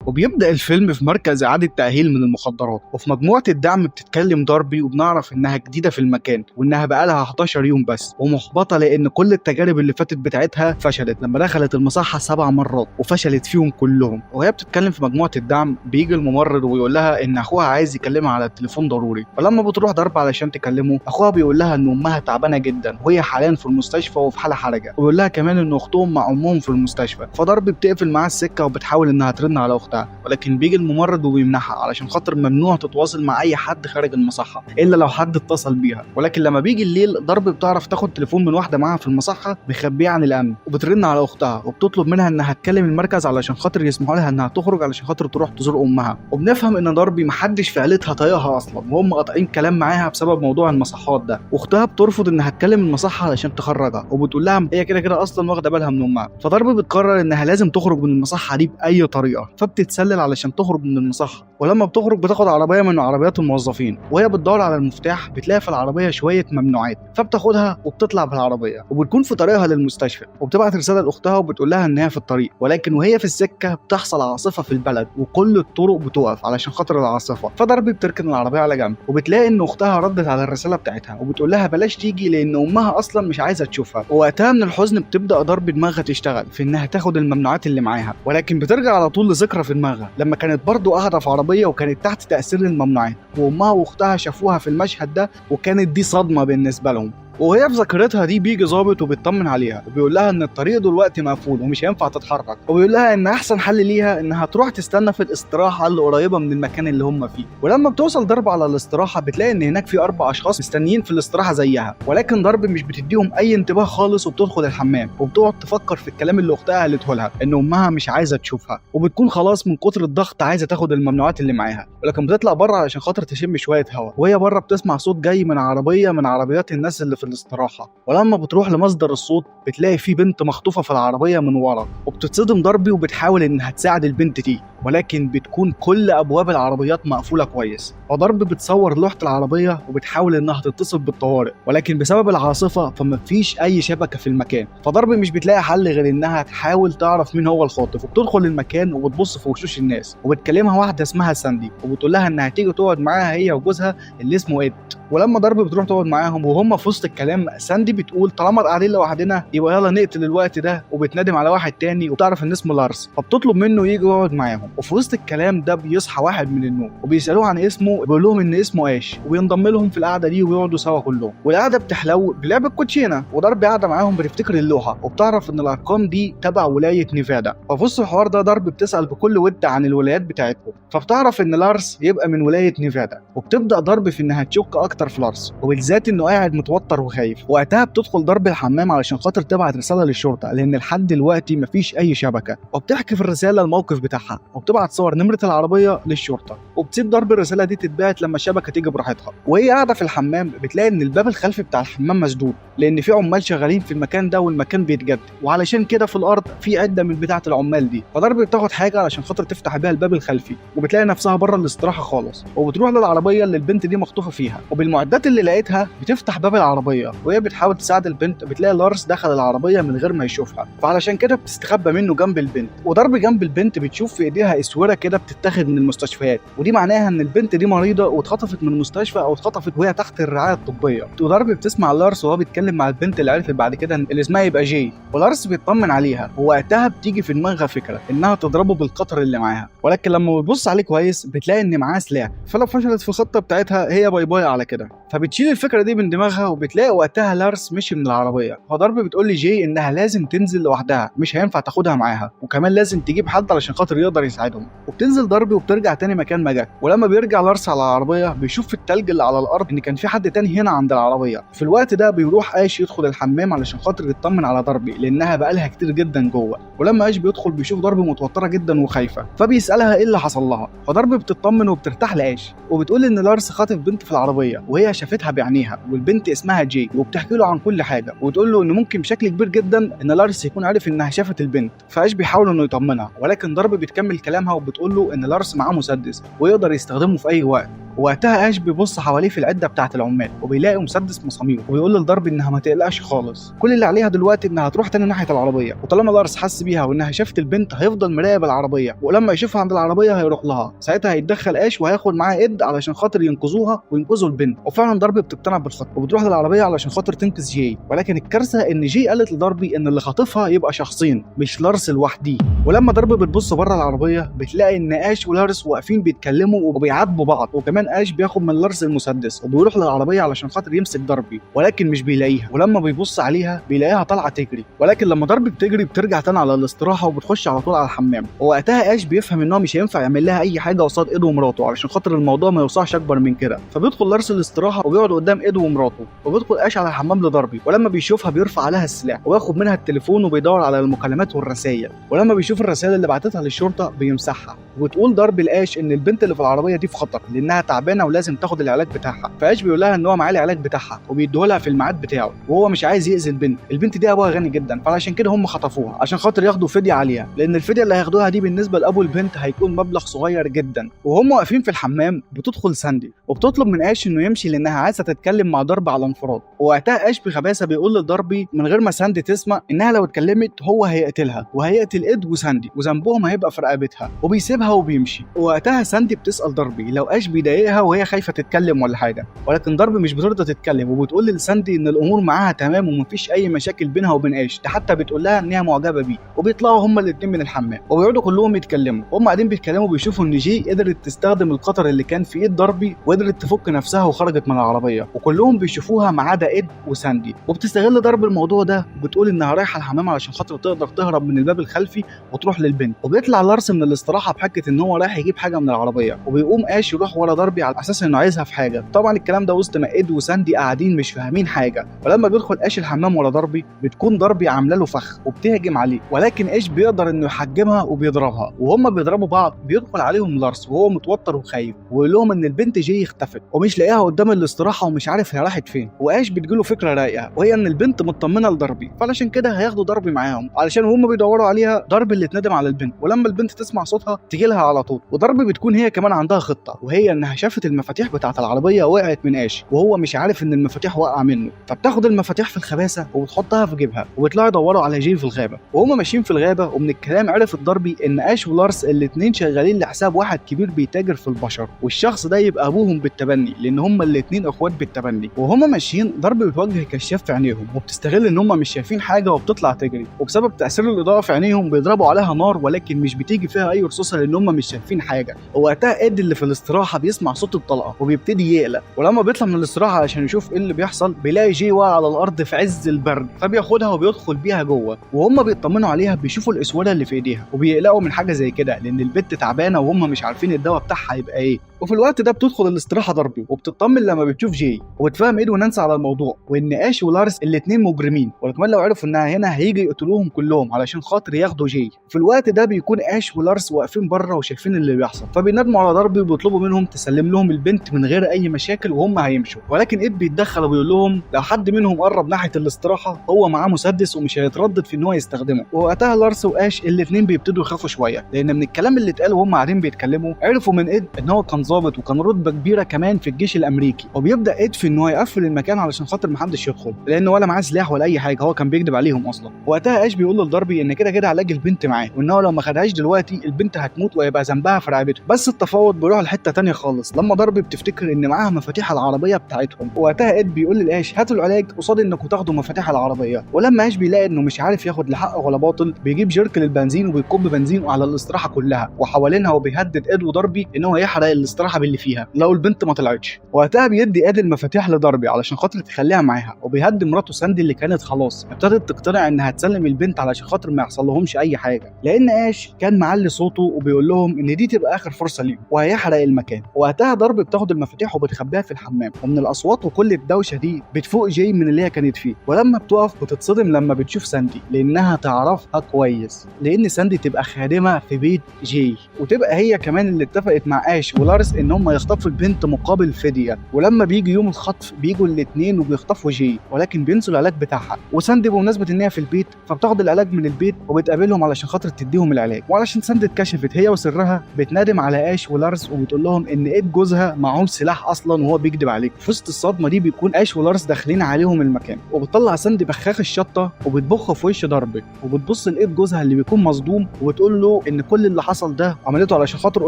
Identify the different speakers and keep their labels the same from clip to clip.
Speaker 1: وبيبدأ الفيلم في مركز إعادة تأهيل من المخدرات، وفي مجموعة الدعم بتتكلم داربي، وبنعرف إنها جديدة في المكان وإنها بقالها 11 يوم بس، ومحبطة لأن كل التجارب اللي فاتت بتاعتها فشلت لما دخلت المصحة 7 مرات وفشلت فيهم كلهم. وهي بتتكلم في مجموعة الدعم بيجي الممرض ويقول لها إن أخوها عايز يكلمها على التليفون ضروري. فلما بتروح ضرب علشان تكلمه أخوها بيقول لها إن أمها تعبانة جدا وهي حاليا في المستشفى وفي حالة حرجة، وبيقول لها كمان إن أختهم مع أمهم في المستشفى. فضرب بتقفل معاه السكة وبتحاول إنها ترن على أختها، ولكن بيجي الممرض وبيمنعها علشان خاطر ممنوع تتواصل مع اي حد خارج المصحه الا لو حد اتصل بيها. ولكن لما بيجي الليل ضرب بتعرف تاخد تليفون من واحدة معاها في المصحه مخبيه عن الامن، وبترن على اختها وبتطلب منها انها تكلم المركز علشان خاطر يسمحوا لها انها تخرج علشان خاطر تروح تزور امها. وبنفهم ان ضربي محدش في عيلتها طايقها اصلا، وهم قاطعين كلام معاها بسبب موضوع المصحات ده. واختها بترفض انها تكلم المصحه علشان تخرجها، وبتقول لها هي كده كده اصلا واخده بالها من امها. فضرب بتقرر انها لازم تخرج من المصحه دي باي طريقه، فبتتسلل علشان تخرج من المصحه. ولما بتخرج بتاخد عربية من عربيات الموظفين، وهي بتدور على المفتاح بتلاقي في العربية شوية ممنوعات، فبتاخدها وبتطلع بالعربية وبتكون في طريقها للمستشفى. وبتبعت رسالة لاختها وبتقول لها ان هي في الطريق، ولكن وهي في السكة بتحصل عاصفة في البلد وكل الطرق بتقف علشان خاطر العاصفة. فضربي بتركن العربية على جنب، وبتلاقي ان اختها ردت على الرسالة بتاعتها وبتقول لها بلاش تيجي لان امها اصلا مش عايزه تشوفها. ووقتها من الحزن بتبدا ضرب دماغها تشتغل في انها تاخد الممنوعات اللي معاها، ولكن بترجع على طول لذكرى في دماغها لما كانت برضو قاعدة في عربية وكانت تحت تاثير الممنوعات، وامها واختها شافوها في المشهد ده وكانت دي صدمة بالنسبة لهم. وهي في ذاكرتها دي بيجي ظابط وبيطمن عليها وبيقول لها ان الطريق دلوقتي مقفول ومش هينفع تتحرك، وبيقول لها ان احسن حل ليها انها تروح تستنى في الاستراحة اللي قريبه من المكان اللي هم فيه. ولما بتوصل ضرب على الاستراحة بتلاقي ان هناك في 4 اشخاص مستنيين في الاستراحة زيها، ولكن ضرب مش بتديهم اي انتباه خالص، وبتدخل الحمام وبتقعد تفكر في الكلام اللي اختها قالته لها ان امها مش عايزه تشوفها، وبتكون خلاص من كتر الضغط عايزه تاخد الممنوعات اللي معاها، ولكن بتطلع بره علشان خاطر تشم شوية هواء. وهي بره بتسمع صوت جاي من عربية من عربيات الناس اللي في الاستراحة، ولما بتروح لمصدر الصوت بتلاقي في بنت مخطوفه في العربية من ورا، وبتتصدم ضربي وبتحاول انها تساعد البنت دي، ولكن بتكون كل ابواب العربيات مقفولة كويس. فضرب بتصور لوحة العربية وبتحاول انها تتصل بالطوارئ، ولكن بسبب العاصفة فمفيش اي شبكة في المكان. فضرب مش بتلاقي حل غير انها تحاول تعرف مين هو الخاطف، وبتدخل المكان وبتبص في وشوش الناس، وبتكلمها واحدة اسمها ساندي وبتقول لها انها تيجي تقعد معاها هي وجوزها اللي اسمه إد. ولما ضرب بتروح تقعد معاهم وهم في وسط الكلام ساندي بتقول طالما قاعدين لوحدنا يبقى يلا نقتل الوقت ده، وبتنادم على واحد تاني وبتعرف ان اسمه لارس، فبتطلب منه يجي يقعد معاهم. وفي وسط الكلام ده بيصحى واحد من النوم وبيسالوه عن اسمه، بيقول لهم ان اسمه اش، وبينضم لهم في القعدة دي ويقعدوا سوا كلهم. والقعده بتحلو بلعب الكوتشينه، وضرب قاعدة معاهم بتفتكر اللوحة وبتعرف ان الارقام دي تبع ولاية نيفادا. ففي وسط الحوار ده ضرب بتسال بكل ود عن الولايات بتاعتهم، فبتعرف ان لارس يبقى من ولاية نيفادا. وبتبدا ضرب في انها تشك اكتر في لارس، وبالذات انه قاعد متوتر وخايف. وقتها بتدخل ضرب الحمام علشان خاطر تبعت رسالة للشرطة لان لحد دلوقتي مفيش اي شبكة، وبتحكي في الرسالة الموقف بتاعها، وبتبعت صور نمره العربية للشرطة، وبتسيب ضرب الرسالة دي تتبعت لما الشبكة تيجي براحتها. وهي قاعدة في الحمام بتلاقي ان الباب الخلفي بتاع الحمام مسدود لان في عمال شغالين في المكان ده والمكان بيتجدد، وعلشان كده في الارض في عده من بتاعه العمال دي. فضرب بتاخد حاجة علشان خاطر تفتح بيها الباب الخلفي، وبتلاقي نفسها بره الاستراحة خالص، وبتروح للعربية اللي البنت دي مخطوفه فيها، وبالمعدات اللي لقيتها بتفتح باب العربية. وهي بتحاول تساعد البنت بتلاقي لارس دخل العربية من غير ما يشوفها، فعلشان كده بتستخبى منه جنب البنت. وضرب جنب البنت بتشوف في ايديها اسورة كده بتتاخد من المستشفيات، ودي معناها ان البنت دي مريضه واتخطفت من المستشفى او اتخطفت وهي تحت الرعاية الطبية. وضرب بتسمع لارس وهو بيتكلم مع البنت اللي عرفت بعد كده اللي اسمها يبقى جاي، ولارس بيطمن عليها. ووقتها بتيجي في دماغها فكرة انها تضربه بالقطر اللي معاها، ولكن لما بتبص عليه كويس بتلاقي ان معاه سلاح، فلو فشلت في الخطة بتاعتها هي bye bye على كده. فبتشيل الفكرة دي من دماغها، وبتلاقي وقتها لارس مشي من العربية. فضرب بتقول لجي انها لازم تنزل لوحدها، مش هينفع تاخدها معاها، وكمان لازم تجيب حد علشان خاطر يقدر يساعدهم. وبتنزل ضرب وبترجع تاني مكان ما جت. ولما بيرجع لارس على العربية بيشوف في التلج اللي على الارض ان كان في حد تاني هنا عند العربية. في الوقت ده بيروح اش يدخل الحمام علشان خاطر يطمن على ضربي لانها بقالها كتير جدا جوه. ولما اش بيدخل بيشوف ضربي متوترة جدا وخايفة، فبيسالها ايه اللي حصل لها. فضربي بتطمن وبترتاح لاش، وبتقول ان لارس خاطف بنت في العربية وهي شافتها بعينيها، والبنت اسمها جي، وبتحكي له عن كل حاجة وتقول له ان ممكن بشكل كبير جدا ان لارس يكون عارف انها شافت البنت. فاش بيحاول انه يطمنها، ولكن ضرب بتكمل كلامها وبتقول له ان لارس معاه مسدس ويقدر يستخدمه في اي وقت. وقتها اش بيبص حواليه في العدة بتاعه العمال وبيلاقي مسدس مسامير، وبيقول لداربي انها ما تقلقش خالص، كل اللي عليها دلوقتي انها تروح تاني ناحية العربية، وطالما لارس حس بيها وانها شافت البنت هيفضل مراقب العربية، ولما يشوفها عند العربية هيروح لها، ساعتها هيتدخل اش وهياخد معاه اد علشان خاطر ينقذوها وينقذوا البنت. وفعلا داربي بتقتنع بالخطة وبتروح للعربية علشان خاطر تنقذ جاي، ولكن الكارثة ان جاي قالت لداربي ان اللي خاطفها يبقى شخصين مش لارس لوحديه. ولما داربي بتبص بره العربية بتلاقي ان اش ولارس واقفين بيتكلموا وبيعاتبوا بعض، وكمان اش بياخد من لارس المسدس وبيروح للعربية علشان خاطر يمسك داربي، ولكن مش بيلاقيها. ولما بيبص عليها بيلاقيها طالعه تجري، ولكن لما داربي بتجري بترجع تاني على الاستراحة وبتخش على طول على الحمام. ووقتها اش بيفهم ان هو مش هينفع يعمل لها اي حاجة قصاد ايده ومراته علشان خاطر الموضوع ما يوسعش اكبر من كده. فبيدخل لارس الاستراحة وبيقعد قدام ايده ومراته، وبيدخل اش على الحمام لداربي، ولما بيشوفها بيرفع عليها السلاح وياخد منها التليفون وبيدور على المكالمات والرسائل، ولما بيشوف الرسائل اللي بعتتها للشرطة بيمسحها. وتقول داربي لاش ان البنت اللي في العربية دي في خطر لانها تعبانة ولازم تاخد العلاج بتاعها، فاش بيقول لها ان هو معاه العلاج بتاعها وبيديه لها في الميعاد بتاعه، وهو مش عايز يأذي البنت، البنت دي ابوها غني جدا فعشان كده هم خطفوها عشان خاطر ياخدوا فدية عليها، لان الفدية اللي هياخدوها دي بالنسبة لابو البنت هيكون مبلغ صغير جدا. وهم واقفين في الحمام بتدخل ساندي وبتطلب من اش انه يمشي لانها عايزه تتكلم مع داربي على انفراد. ووقتها اش بخباثه بيقول لداربي من غير ما ساندي تسمع انها لو اتكلمت هو هيقتلها وهيقتل اد وساندي وذنبهم هيبقى في رقبتها، وبيسيبها وبيمشي. ووقتها ساندي بتسال داربي لو اش بيضايقها وهي خايفة تتكلم ولا حاجة، ولكن داربي مش بترضى تتكلم وبتقول لساندي ان الامور معاها تمام ومفيش اي مشاكل بينها وبين اش، ده حتى بتقول لها انها معجبه بيه. وبيطلعوا هما الاثنين من الحمام وبيقعدوا كلهم يتكلموا. وهم قاعدين بيتكلموا بيشوفوا ان جي قدرت تستخدم القطر اللي كان في ايد داربي وقدرت تفك نفسها وخرجت من العربية، وكلهم بيشوفوها ما عدا اد وساندي. وبتستغل داربي الموضوع ده وبتقول انها رايحة الحمام علشان خاطر تقدر تهرب من الباب الخلفي وتروح للبنت. وبيطلع لارس من الاستراحة بحجة ان هو رايح يجيب حاجة من العربية، وبيقوم اش يروح ورا داربي على اساس انه عايزها في حاجة. طبعا الكلام ده وسط ما اد وساندي قاعدين مش فاهمين حاجة. ولما بيدخل اش الحمام ورا داربي بتكون داربي عامله له فخ وبتهجم عليه، ولكن اش بيقدر انه يحجمها وبيضربها. وهم بيضربوا بعض بيدخل عليهم لارس وهو متوتر وخايف ويقول لهم ان البنت جاي اختفت ومش لاقيها قدام الاستراحة ومش عارف هي راحت فين. واش بتجيله فكرة رايقة وهي ان البنت مطمنه لداربي، فعلشان كده هياخدوا داربي معاهم علشان وهم بيدوروا عليها داربي اللي اتندم على البنت، ولما البنت تسمع صوتها تيجي لها على طول. وداربي بتكون هي كمان عندها خطه، وهي انها شافت المفاتيح بتاعه العربية وقعت من اش وهو مش عارف ان المفاتيح وقع منه، فبتاخد المفاتيح في الخباثه وبتحطها في جيبها وبيطلعوا يدوروا على جي في الغابة. وهم ماشيين في الغابة ومن الكلام عرف الداربي ان اش ولارس الاثنين شغالين لحساب واحد كبير بيتاجر في البشر، والشخص ده يبقى ابوهم بالتبني لان هم الاثنين اخوات بالتبني. وهم ماشيين داربي بتوجه كشاف في عينيهم وبتستغل ان هم مش شايفين حاجة وبتطلع تجري، وبسبب تاثير الاضاءة في عينيهم بيضربوا عليها نار ولكن مش بتيجي فيها اي رصاصة لان هم مش شايفين حاجة. ووقتها اد اللي في الاستراحة بيسمع صوت الطلقة وبيبتدي يقلق، ولما بيطلع من الاستراحة علشان يشوف ايه اللي بيحصل بيلاقي جي واقع على الارض في عز البرد، فبياخدها وبيدخل بيها جوه. وهم بيطمنوا عليها بيشوفوا الاسوره اللي في ايديها وبيقلقوا من حاجة زي كده لان البت تعبانة وهم مش عارفين الدواء بتاعها هيبقى ايه. وفي الوقت ده بتدخل الاستراحة داربي وبتطمن لما بتشوف جاي وبتفهم ايد ونانسي على الموضوع وان اش ولارس الاثنين مجرمين، وكمان لو عرفوا انها هنا هيجي يقتلوهم كلهم علشان خاطر ياخدوا جاي. في الوقت ده بيكون اش ولارس واقفين بره وشايفين اللي بيحصل، فبيندموا على داربي وبيطلبوا منهم تسلم لهم البنت من غير اي مشاكل وهم هيمشوا. ولكن اد بيتدخل وبيقول لهم لو حد منهم قرب ناحية الاستراحة هو معاه مسدس ومش هيتردد في ان هو يستخدمه. ووقتها لارس واش الاثنين بيبتدوا يخافوا شوية لان من الكلام اللي اتقال وهم قاعدين بيتكلموا عرفوا من اد ان هو كان ضابط وكان رتبه كبيرة كمان في الجيش الامريكي. وبيبدا اد في ان هو يقفل المكان علشان خاطر محدش يدخل لانه ولا معاه سلاح ولا اي حاجة، هو كان بيكذب عليهم اصلا. وقتها اش بيقول لداربي ان كده كده علاج البنت معاه وان هو لو ما خدهاش دلوقتي البنت هتموت وهيبقى ذنبها في رقبته. بس التفاوض بيروح لحته ثانية خالص لما داربي بتفتكر ان معاها مفاتيح العربية بتاعتهم. وقتها اد بيقول لاش هاتوا العلاج قصاد انكم تاخدوا مفاتيح العربية. ولما اش بيلاقي انه مش عارف ياخد لا حق ولا باطل بيجيب جيرك للبنزين وبيكب بنزين على الاستراحة كلها وحوالينها، وبيهدد اد وداربي ان هو يحرق الاستراحة باللي فيها لو البنت ما طلعتش. وقتها بيدي اد المفاتيح لداربي علشان خاطر تخليها معاها، وبيهدي مراته ساندي اللي كانت خلاص ابتدت تقتنع انها تسلم البنت علشان خاطر ما يحصل لهمش اي حاجة، لان اش كان معلي صوته وبيقول لهم ان دي تبقى اخر فرصة ليهم وهيحرق المكان. وقتها داربي بتاخد المفاتيح وبتخبيها في الحمام، ومن الاصوات وكل الدوشة دي بتفوق جاي من اللي هي كانت فيه. ولما بتقف بتتصدم لما بتشوف ساندي لانها تعرفها كويس، لان ساندي تبقى خادمه في بيت جاي، وتبقى هي كمان اللي اتفقت مع اش ولارس لارس ان هم يخطفوا البنت مقابل فدية. ولما بيجي يوم الخطف بيجوا الاثنين وبيخطفوا جي، ولكن بينسوا العلاج بتاعها. وساندي بمناسبة ان هي في البيت فبتاخد العلاج من البيت وبتقابلهم علشان خاطر تديهم العلاج. وعلشان ساندي اتكشفت هي وسرها بتنادم على اش ولارس وبتقول لهم ان ايد جوزها معهوش سلاح اصلا وهو بيكذب عليك. في وسط الصدمة دي بيكون اش ولارس داخلين عليهم المكان، وبتطلع ساندي بخاخ الشطه وبتبخه في وش ضربه، وبتبص لايد جوزها اللي بيكون مصدوم وبتقول له ان كل اللي حصل ده عملته علشان خاطر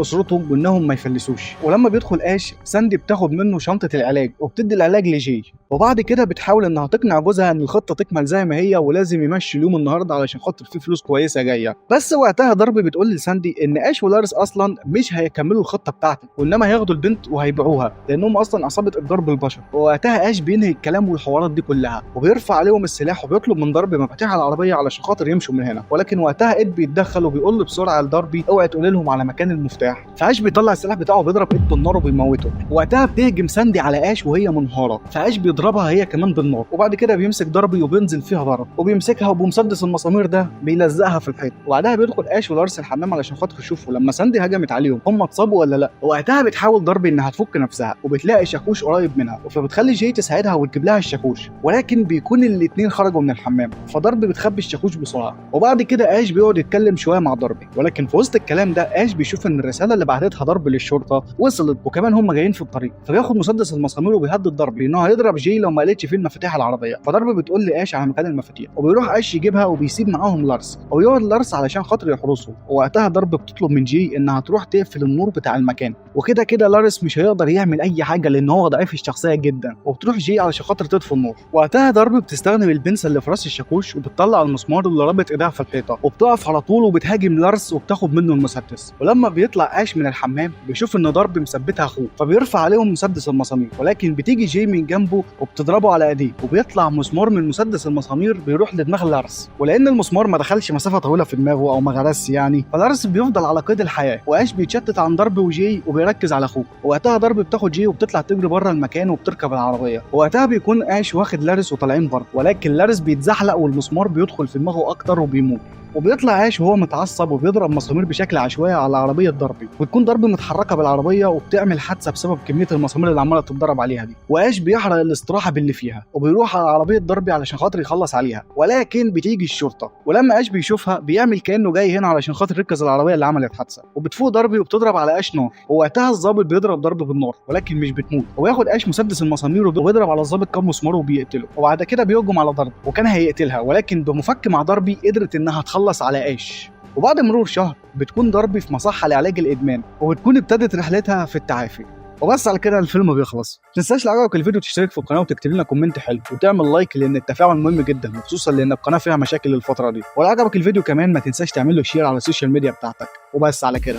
Speaker 1: اسرتهم وانهم ما يفلسوش. ولما بيدخل اش ساندي بتاخد منه شنطه العلاج وبتدي العلاج لجي، وبعد كده بتحاول انها تقنع جوزها ان الخطة تكمل زي ما هي ولازم يمشي اليوم النهارده علشان خاطر في فلوس كويسة جاية. بس وقتها ضرب بتقول لساندي ان اش ولارس اصلا مش هيكملوا الخطة بتاعتك، وانما هياخدوا البنت وهيبيعوها لانهم اصلا عصابة اتجار بالبشر. ووقتها اش بينهي الكلام والحوارات دي كلها وبيرفع عليهم السلاح وبيطلب من ضرب مفاتيح العربية علشان خاطر يمشوا من هنا. ولكن وقتها اد بيتدخل وبيقول له بسرعة لضربي اوعي تقول لهم على مكان المفتاح. فاش بيطلع السلاح بتاعه وبيضرب اد بالنار وبيموته. وقتها بتهجم ساندي على اش وهي منهاره، فاش بيضربها هي كمان بالنار، وبعد كده بيمسك ضربي وبينزل فيها ضرب وبيمسكها وبمسدس المسامير ده بيلزقها في الحيط. وبعدها بيدخل اش ولارس الحمام علشان خاطر يشوفوا لما ساندي هجمت عليهم هم اتصابوا ولا لا. وقتها بتحاول ضربي انها تفك نفسها وبتلاقي شاكوش قريب منها، فبتخلي جاي تساعدها وتجيب لها الشاكوش، ولكن بيكون الاثنين خرجوا من الحمام، فضربي بتخبي الشاكوش بسرعة. وبعد كده اش بيقعد يتكلم شوية مع ضربي، ولكن في وسط الكلام ده اش بيشوف ان الرسالة اللي بعتتها ضرب للشرطة وصلت وكمان هم جايين في الطريق، فبياخد مسدس المسامير وبيهدد ضربي انه هيضرب جي لو ما قالتش فين مفاتيح العربية. فضرب بتقول لاش على مكان المفاتيح، وبيروح اش يجيبها وبيسيب معاهم لارس ويقعد لارس علشان خاطر يحرسه. ووقتها ضرب بتطلب من جي انها تروح تقفل النور بتاع المكان، وكده كده لارس مش هيقدر يعمل اي حاجة لان هو ضعيف الشخصية جدا. وبتروح جي علشان خاطر تطفي النور. وقتها ضرب بتستخدم البنسه اللي في راس الشاكوش وبتطلع المسمار اللي رابط ايديها في الحيطة، وبتقف على طول وبتهاجم لارس وبتاخد منه المسدس. ولما بيطلع اش من الحمام بيشوف ان ضرب مثبتها اخوه، فبيرفع عليهم مسدس المسامير، ولكن بتيجي جي من جنبه وبتضربه على ايديه، وبيطلع مسمار من مسدس المسامير بيروح لدماغ لارس. ولان المسمار ما دخلش مسافة طويلة في دماغه او ما غرس يعني، فلارس بيفضل على قيد الحياة. واش بيتشتت عن ضرب وجي وبيركز على اخوه. وقتها ضرب بتاخد جي وبتطلع تجري بره المكان وبتركب العربية. وقتها بيكون اش واخد لارس وطالعين بره، ولكن لارس بيتزحلق والمسمار بيدخل في دماغه اكتر وبيموت. وبيطلع اش وهو متعصب وبيضرب مسامير بشكل عشوائي على عربية ضربي، وتكون ضرب متحركة بالعربية وبتعمل حادثه بسبب كمية المسامير اللي عماله تتضرب عليها دي. واش بيحرق الاستراحة باللي فيها وبيروح على عربية ضربي علشان خاطر يخلص عليها، ولكن بتيجي الشرطة. ولما اش بيشوفها بيعمل كانه جاي هنا علشان خاطر يركز العربية اللي عملت حادثه، وبتفوق ضربي وبتضرب على اش نار. ووقتها الضابط بيضرب ضرب بالنار ولكن مش بتموت، وبياخد اش مسدس المسامير وبيضرب على الضابط كام مسمار وبيقتله. وبعد كده بيهجم على ضرب وكان هيقتلها، ولكن بمفك مع ضربي قدرت انها تخلص على اش. وبعد مرور شهر بتكون ضربي في مصحة لعلاج الإدمان، وبتكون ابتدت رحلتها في التعافي. وبس على كده الفيلم بيخلص. ما تنساش لو عجبك الفيديو تشترك في القناة وتكتب لنا comment حلو وتعمل like، لان التفاعل مهم جدا، وخصوصا لان القناة فيها مشاكل الفترة دي. ولو عجبك الفيديو كمان ما تنساش تعمل له share على ال social media بتاعتك. وبس على كده.